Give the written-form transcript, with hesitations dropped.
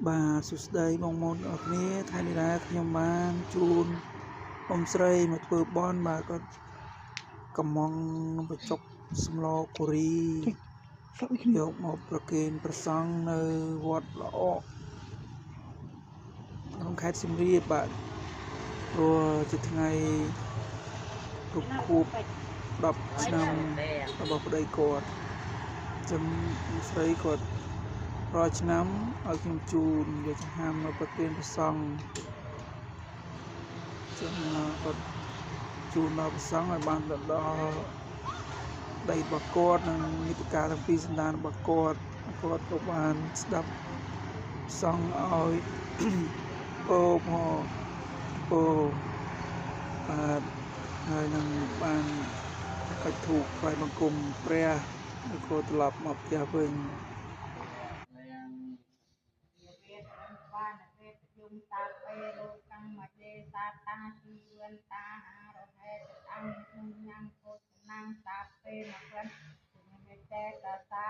បាទសួស្តីបងប្អូនអរគ្នាថ្ងៃនេះដែរខ្ញុំបានជូនអ៊ំស្រីមកធ្វើបន់បាទគាត់កំងនំបញ្ចុកសម្លកូរីយកមកប្រគេនព្រះសង្ឃនៅវត្តល្អកក្នុងខេត្តសៀមរាបបាទព្រោះជាថ្ងៃគ្រប់ខួប10ឆ្នាំរបស់ប្តីគាត់ចឹងអ៊ំស្រីគាត់រាល់ឆ្នាំឲ្យខ្ញុំជូនយកចង្ហាន់មកប្រគេនព្រះសង្ឃចឹងគាត់ជូនដល់ព្រះសង្ឃឲ្យបានទៅដល់ដីរបស់គាត់និងមិត្តការទាំងពីរសន្តានរបស់គាត់គាត់ក៏បានស្ដាប់សង្ឃឲ្យពោផងពោបាទហើយនឹងបានអុជធូបថ្វាយបង្គំព្រះហើយក៏ត្រឡប់មកផ្ទះវិញ តាពេរោកម្មចេសាតាជីវន្តាហារហេតតាំងញ៉ាំភោជនាងតាពេមកក្លិននិចេតសា